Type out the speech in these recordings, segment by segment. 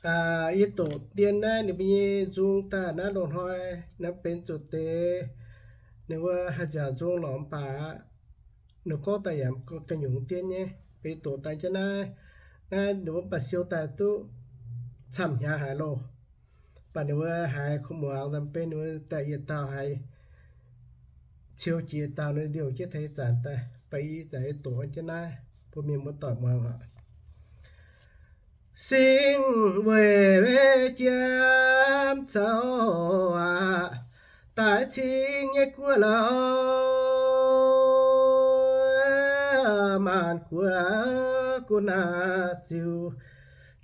Yie doqc dien naaiv ninh mbuo nyei nzung daaih naaiv loz-hnoi naaiv benx zuqc deix ninh mbuo haih nziaauc nzung lorqc mv baac ninh gorngv daaih yaac ga'nyungc dien nyei. Beiv doqc daaih jienv naaiv, naaiv ninh mbuo mv baac siou daaih duqv camv hnyangx haic loh. Mv baac ninh mbuo haiz kuv muangx nzamv beiv ninh mbuo daaih yietc dauh haiz ciou jiex dauh ninh liouh jienv taux ih zanc daaih. Baac ih zanc yie doqc jienv naaiv bun mienh muoz-doic muangx oc. Singx weic jiem caux aqc, daaih cing nyei guoqv lauh, maanc guoqv gunv naaic ziux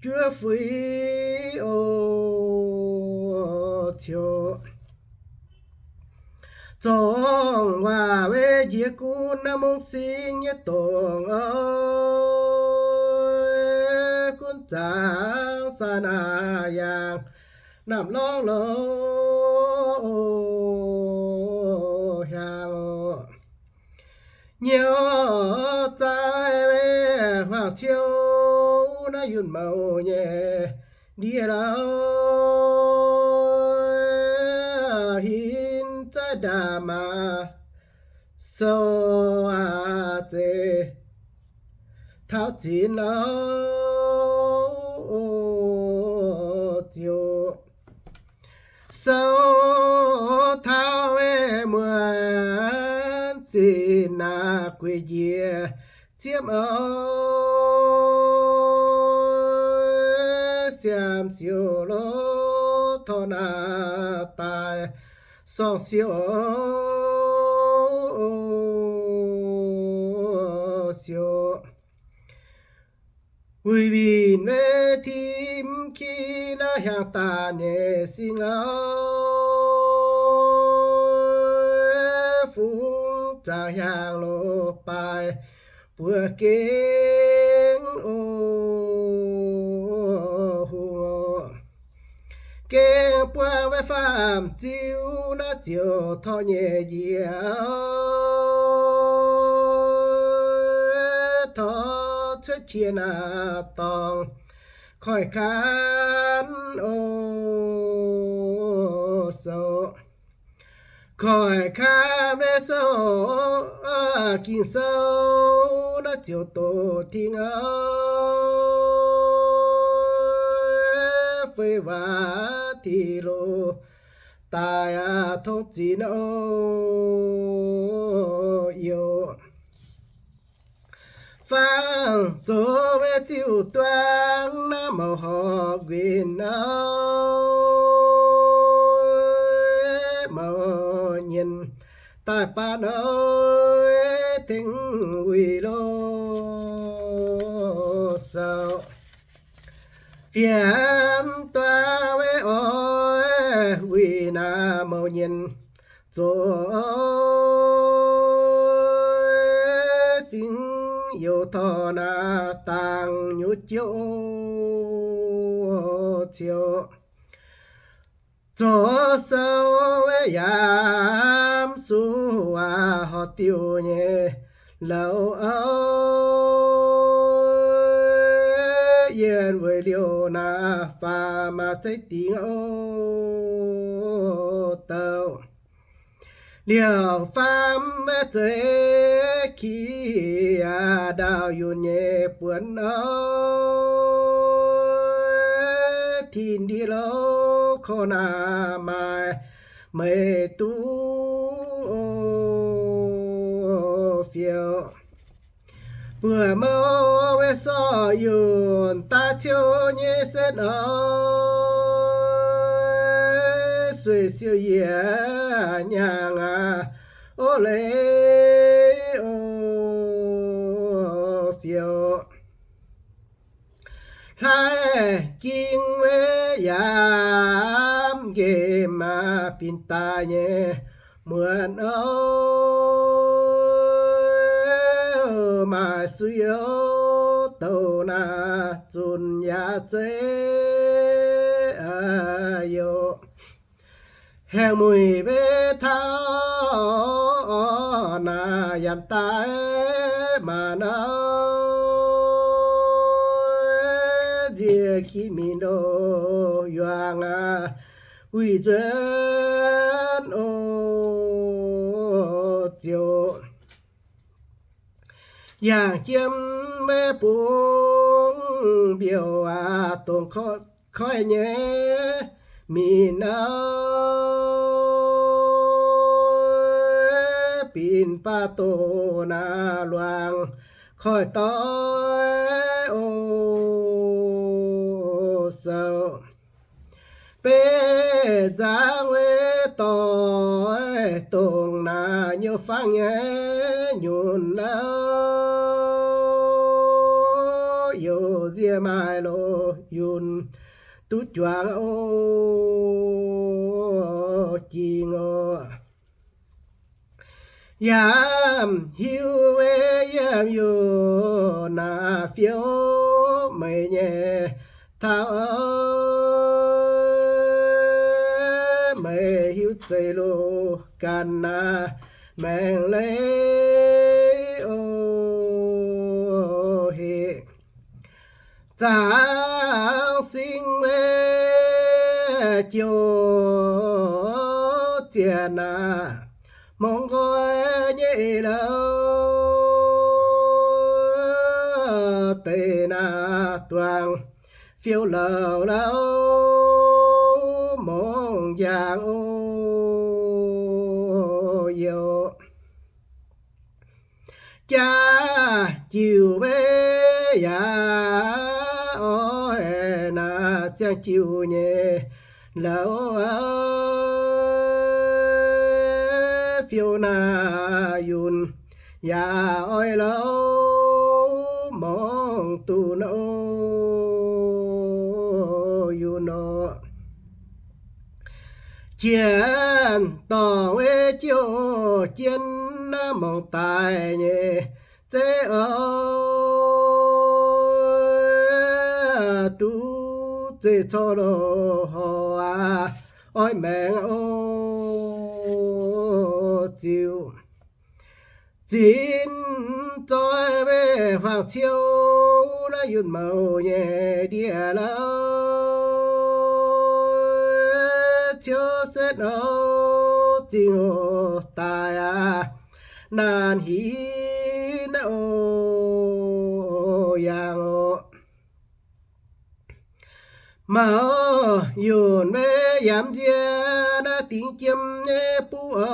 juov fuix oc ciouc. Zorngh waac weic njiec gunv naaiv mungv singx nyei dongh oc, gunv zaangc sai naaic yangh naamh lorngv loh hiaangx oc. Nyouz zaaix weic huaang ciou naaiv yunh mouc nyei ndie lauh, hin zaaix ndaamv maah sou aac zeiz taux zinx lauh ziouc. Sou taux muonc zinh naaic gueix njiec ziepv oc, siam siouc loh torh naaic daaih sorng siouc oc siouc. Wuic winh weic tim ki naaiv hiaangx daaih nyei singx lauh, fungx zaangc hiaangx loh baaix buoz gengh oc hungh oc. Gengh buangh weic faam-ziu naaiv ziouc torh nyei njiec, torh cuotv qiex naaic dorngx koiv kaanv oc sou. Koiv kaanv weic sou, Ging-Sou naaiv ziouc doqc dingc oc, feix waac ti loh daaih aqv, tongx zinx oc youc. Fangx zoux weic ziuh duangv naaiv mouc horpc nquin oc, mouc nyienz daaih baan oc, tengx wuic loh sou. Fiem duqv weic oix wuic naaiv mouc nyienz zoux zingx youc torh naaiv dangx nyuv jouv ciouc. Zoux sou weic yaam suv waac horpc diuh nyei louz oc, yienh weic liouh naaiv faam maaih zeiv dingc oc douc. Liouh faam maiv zeiz ki aqv, ndaauh yunh nyei buonc oc, tin ndie louh korv naaiv maaih meih duqv oc fiouv. Buoz mouc weic sorc yunh daaih ciouv nyei setv oc, sueih siou yiec nyaangh aqv, o leiz oc fiouv. Hlaaix ging weic yaam nqemh aqv, binc daaih nyei muonc oc, maaih sui oc douc naaiv zunc yaac zeiv youc. Haengh muic mbiv taux naaiv yaac daaih maanc oc, nzie ki min o, yuang aac, wuic nzuonx o, ziouc yangh jiem maiv bung mbiouh aac, dongh koiv nyei min aac, binc baac doqc naaic luangc koiv doic o, sou beiv nzangv weic doic, dongh naaic nyouv fangv nyei nyunc aac, youc nzie maaih loz yunh duqv juangc o, jingh o. Yaac hiuv weic yiem youh naaic fiouv meih nyei taux, meih hiuv zeiz loz ganh naaic maengx leiz o, heh zaangc singx weic jouh zienc aac, mongh nqoi nyei eix louc deix naaic duangc fiouv louc louc mongh njang o, youc jaax jiuc weic yaac oix naaic ziangh jiuc nyei louc, fiouv naaic yunh yaac oix louc mongh dunh o, yunh nor. Jienv dorngc weic jouh jienv naaiv mongh daaih nyei zeiv oc, duqv zeiv corc loz horc aac, oix maengx o, ziux zinx zoih weic huaang ciouv naaiv yunh mouc nyei ndie lauh, ciouv setv o, zingh o, daaih aac, naanc hinv naaiv o, yangh o. Maux yunh weic yaac nzie naaiv dingx jiem nyei buv o,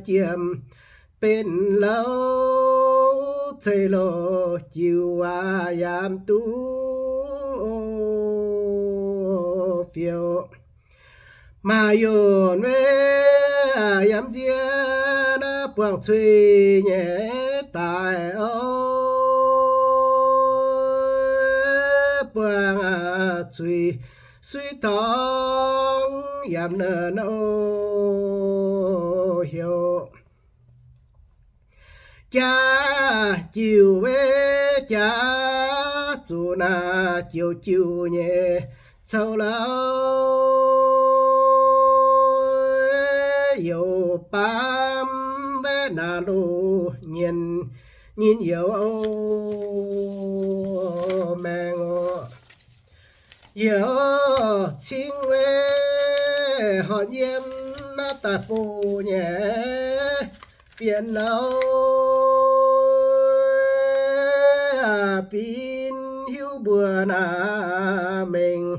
jiem benx louh ceix loh jiuc waac yaac duqv o, fiouv. Maaih yunh weic yaac nzie naaiv buangh cui nyei daaih o, buangh cui suiv dorngx yaac naaiv o, heuc jaax jiuc weic jaax zuqc naaic joux jiuc nyei coux lauh, youz baamv weic naaic loz nyienh nyinh youz o, maengx o. Youz cingv weic horpc yiem naaiv daaih bung nyei fienx lauh, bin hiuv mbuo naaic mengh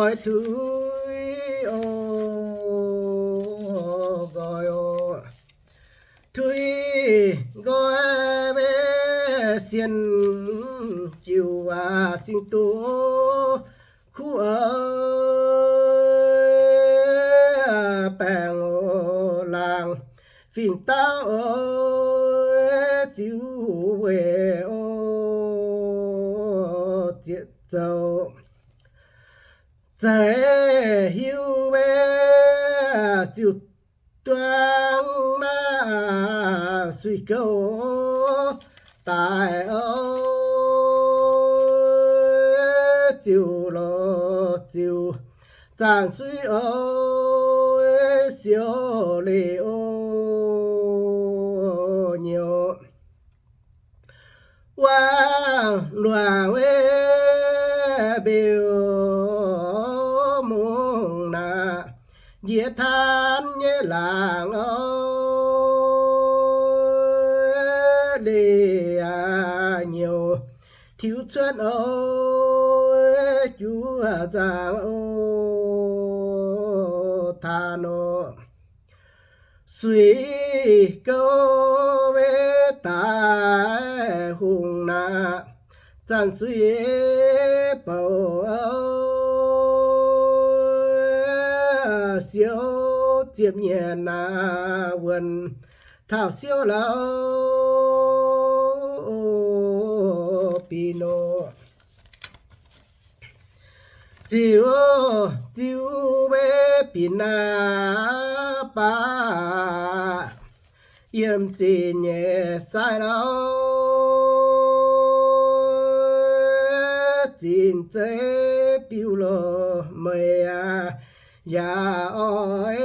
oix tuix o, nqoi o. Tuix nqoi weic sienh jiuc waac zingh duqv kuv o, baengh o, laangz fingx dauh o, ziux weic o, zieqc zoux zeix hiuv weic ziux duangv naaiv suiv gouv daaih o, ziux loz ziux zaanc suiv o, siou leiz o, nyouz Luangc, luangc mbeu mungz naaic, njiec taanv nyei laangz oc, leih nyouz tiux cuotv oc, juov nzangc oc, taanv oc. Suix gouv maiv daaih hungh naaic, zanc suix bouc siou ziepc nyienc naaic wuonh taux siou lauh bih nor. Ziux, ziux maiv binc naaic baac yiem zinh nyei sai lauh, zinh zeiv biux loh meih aac, yaac oix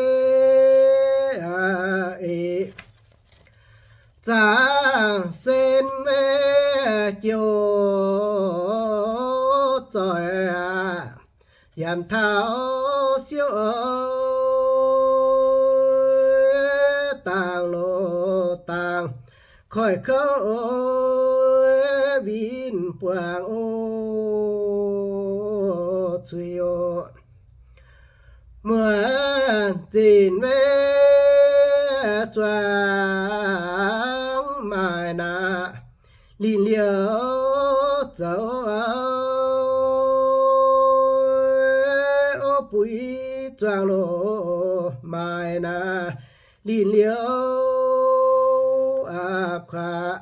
eix zaangc sen maiv jouh zoih aqv. Yaac taux siou oc, dangh loh dangh koiv kouv oc, win buangh oc, cuix oc. Muonc zinc maiv zuangx maaih naaic, linh liouh zoux oc, buix zuangx loh maaih naaic, linh liouh aqv kuaax.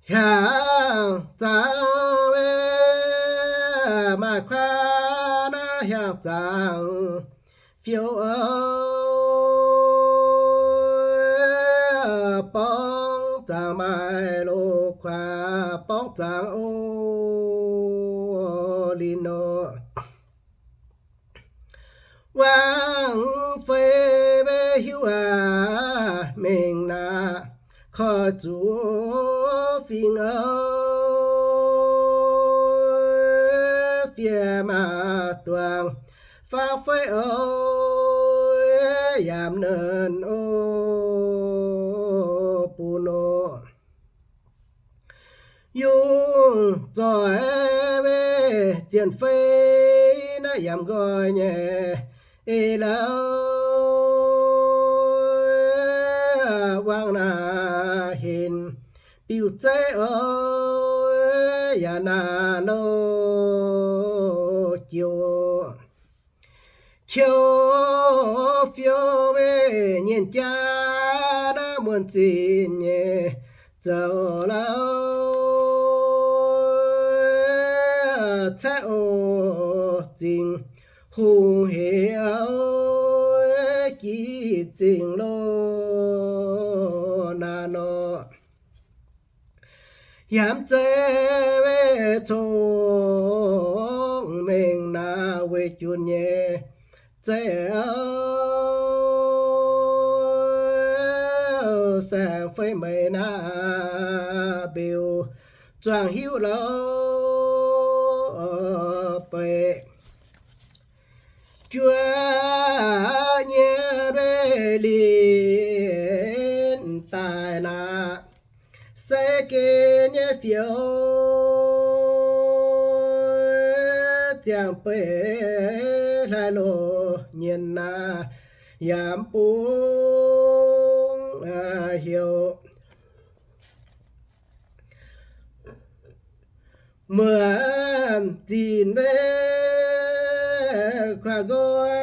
Hiaangx zaangc maiv maaih kuaax naaic, hiaangx zaangc fiou oc, borngz zaangc maaih loh kuaax, borngz zaangc oc, linh nor. Wangc fei maiv hiuv aac, mengh naaic koi zuqc fingx oc, fiev maaih duangc fangx fei oc, yaac mv nernh oc, bun oc. Yungh zoih maiv zienh fei naaiv yaac nqoi nyei eix lauh, wangc naaic hinc biux zeiv oc, yaac naaic loh jouh. Qiu fiou maiv nyienh jaav naaiv muonc zinc nyei zoux lauh, caeqv oc zingc hungh hec oc, jiex zingc loh naaic nor. Yaac mv zeiz maiv congx mengh naaic weic junc nyei zeiv oc, saeng fei meix naaic mbiux zuangx hiuv louh beic. Juov nyei maiv linh daaih naaic, se geh nyei fioux ziangh beic hlaaix loh nyienx naaic, yaac mv bungx heuc. Muonc zinc maiv kuaax nqoi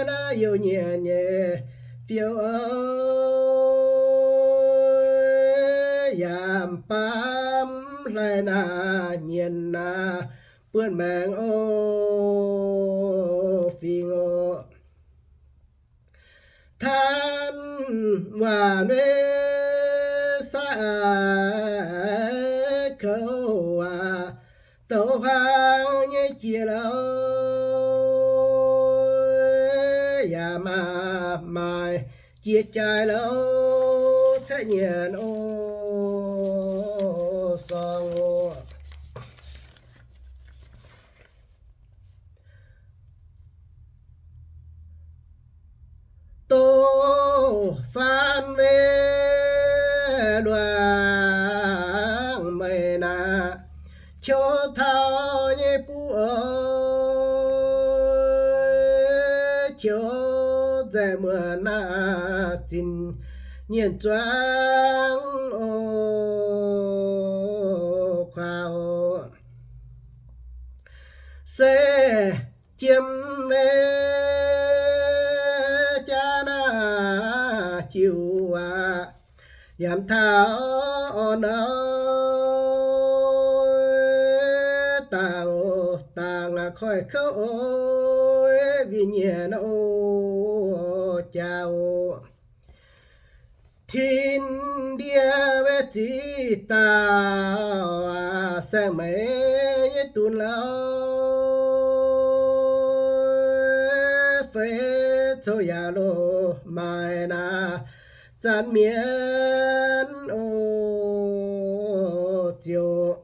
naaiv youh nyienx nyei fioux oc, yaac baamv hlaaix naaic nyienx naaic buonv maengx oc, fingx oc. Tanv waanc maiv saaix kouv aac, douz huaang nyei jiex louh, yaac maaih maaih jiex jaaix louh caeqv nyienx oc. oc. Dongh faanv mbuo luangh meih naaic, qiu taux nyei buv oc, qiu nzaih muonc naaic zinc nyienh zuangx oc, kuaax oc. Se jiem mbuo jaax naaic jiu aac, yaac taux orn nor dangc oc, dangc aac koiv kouv oc, winh nyienh oc, jaax oc. Tin ndie mbuo ziqc dauh aac, saeng-meix nyei dunx lauh, feix coux yaac loz maaic naaic zanc mienh oc, ziouc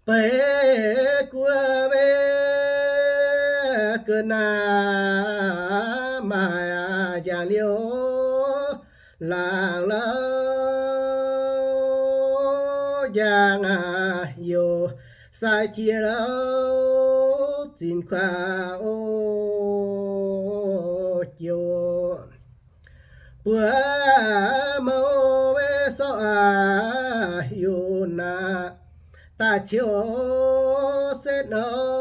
beiv guoqv mbuo ga'naaiv maaic aac, njang liuz laangc lauh njang aac, youc sai jiex lauh zinc kuaax oc, jouc buoz mouc mbuo sorqv aac, yunc aac, daaih ciouv setv nor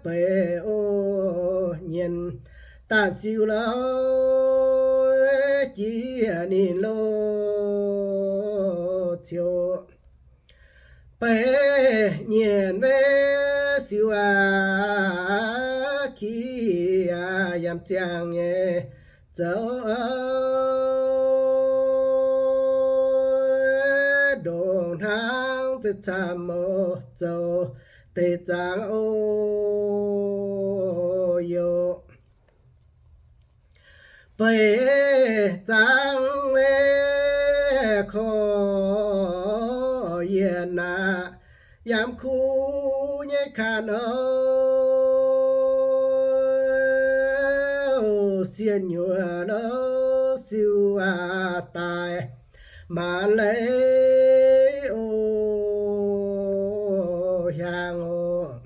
beic oc, nyienx daanh siu lauh jiex ninh loh ciouc. Beiv nyienx mbuo siu aac, ki aac, yaac ziangh nyei zoux ndongc hnangv ziex camv oc, zoux deix zaangc oc, youc beiv zaangc mbuo korv-lienh aac, yaac kuv nyei kanh oc, sienh nyuoqc louh siu aac, daaih maanc leiz oc, hiaangx oc.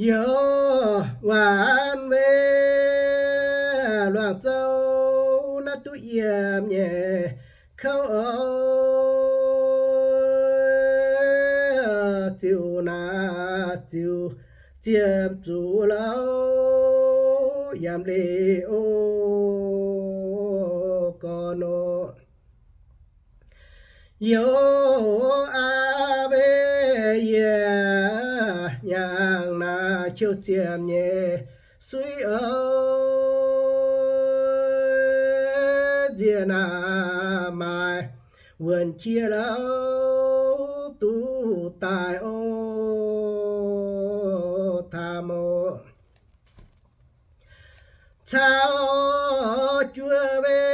Youz waanc mbuo luangh zouv naaiv duqv yiem nyei kouv oc, ziux naaic ziux ziepc zuqc louh yaac leih oc, gorn oc. Youz aav mbuo yie nyaangc naaic qiu ziepc nyei suiv oc, nziex naaic maaih wuonc jiex louh duqv daaih oc, taux oc. Caux juov mbuo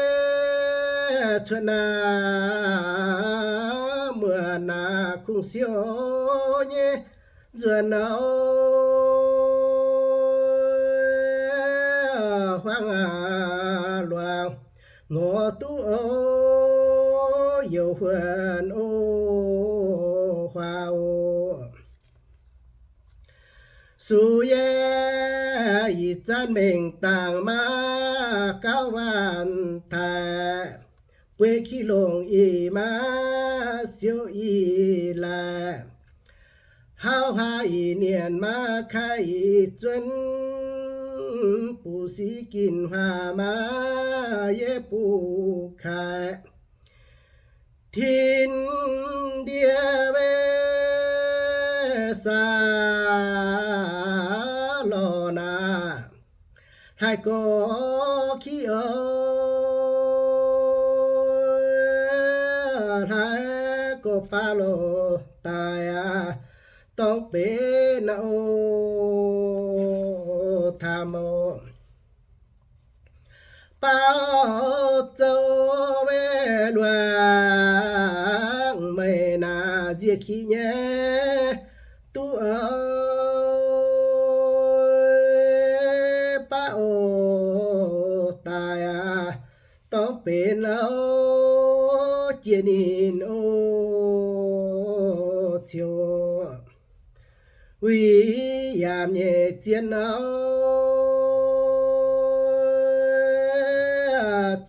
cuotv naaic muonc naaic kungx siou nyei nzuonx oc, huaang aac luangc ngorc duqv oc, youz huonc oc, huaax oc. Sux yie ih zanc mengh dangh maiv gauh waanc taaih, bueix ki longc ih maiv siou ih laih, hauv hlaax ih nienh maiv kaaix ih zuonv, buc sic ginh huaax maiv yie buc kaaix. Tin ndie mbuo saax lorh naaic, hlaax gorx kiv oc, hlaax gorx baav lorh daaih aqv, dorngx benx naaiv oc, taux oc. Auv-zoux maiv luangc meih naaic nzie kiqv nyei duqv baav oc. Daaih aqv, dorngx benx lauh jiex ninh oc, ciouc wuic yaamz nyei zien auv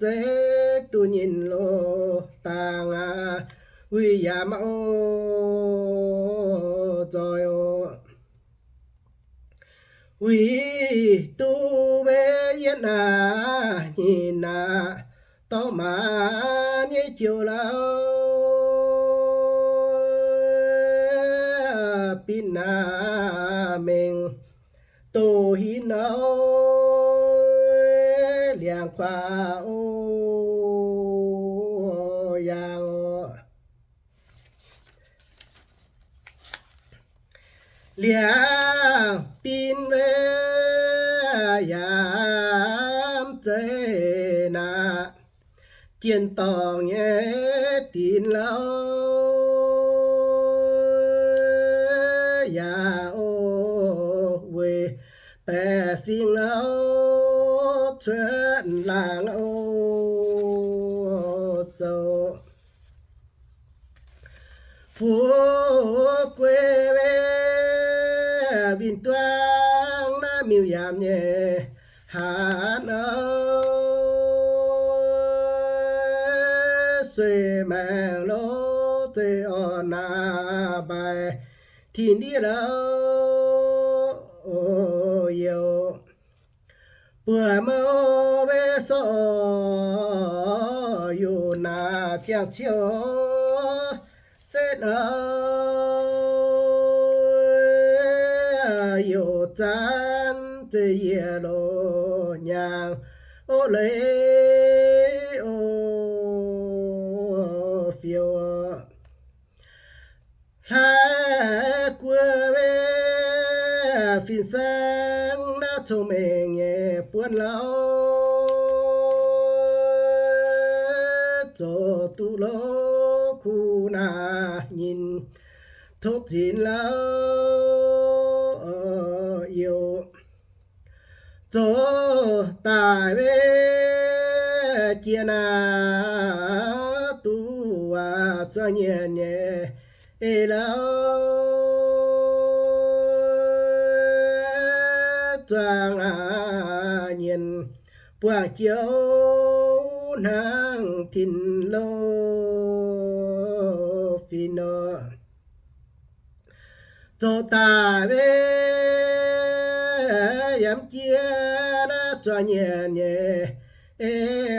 zeiv duqv nyinh loh dangh aqv, wuic yaamz oc, nzoih oc. Wuic duqv mbenc yietv naaic nyinh aqv, dorngx maaz nyei joux lauh bin naaic mengh doz hinv auv liangx guaax oc, yangh oc. Liangx bin mbenc yaamz zeiv naaic, jien-dorngx nyei dinx lauh yaac oc, weic baeqc fingx lauh cuotv laangz oc, zoux fu'jueiv winh-duangv naaiv miuc-yaamz nyei haanz auv, sueih maengc loz zeiv orn naaic mbaih tin ndiev lauh oc, youc buatc mouv maiv sorqv youc naaic ziangh ciouv setv auv, youc zanv zeiv yiec loz nyaangh oc, leiz oc, fiouc hlaaix guoqv mbenc fin-saeng naaiv cong-mengh nyei buonv lauh zoux duqv loz kuv naaic nyinh tongv zinx lauh youc zoux daaih mbenc jiex naaic duqv waac zuangx nyienx nyei eix lauh zuangx nyienx buangh jiouv hnangv tin-lo fin nor. Zoux daaih mbenc yaac mv jiex naaiv zuangx nyienx nyei eix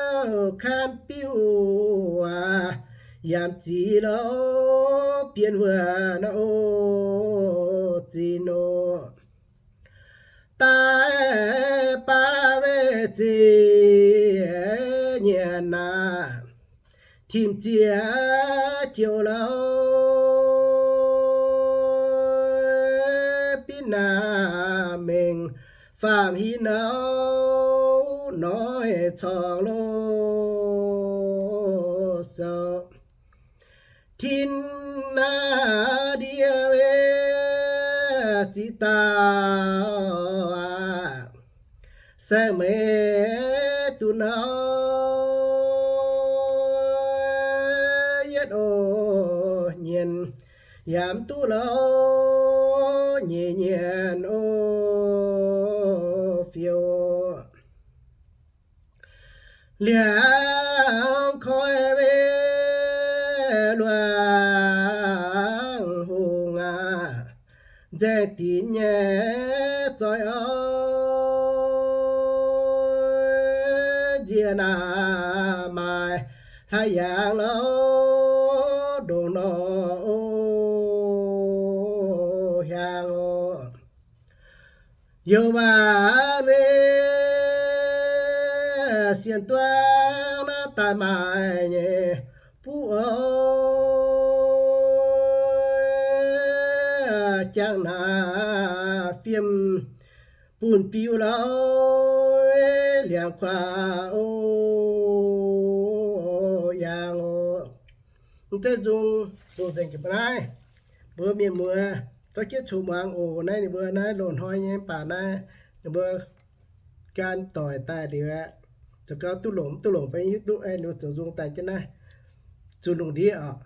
auv, kanv biuv waac yaac mv zic louv bienh wuonh oc, zinh oc. Daaih baav mbenc ziec nyienx naaic, timh ziex joux lauh binv naaic mengh faam hinv auv noic corngx loz-sou. Tin naaic ndiev mbenc ziqc dauh aac, saeng-meix duqv nauv yietv oc, nyienx yaac mv duqv louv nyeic nyienx oc, fiouc liangx koi mbenc luangc hungh aac, nzaeng dinx nyei zoi auv, nziex naaic maaih hlaax yaangh lauh ndongc nor oc, hiaangx oc. Youc waac mbenc sienx duangv naaiv daaih maaih nyei buv oc, jangx naaic yiem bun biu lorz liangx guaax o, yangh o. Mv zeiz nzung, nzung nzengc jiex mbuo naaiv, mbuo mienh muoz zorqv jienv cun muangx oc. Naaiv ninh mbuo naaiv loz-hnoi nyei, mv baac naaiv ninh mbuo gan doic daaih liuz aqv. Zoux gau duqv longc mv duqv longc, beiv hiuv duqv, ninh mbuo zoux nzung daaih jienv naaiv, zuqc lungh ndiev oc.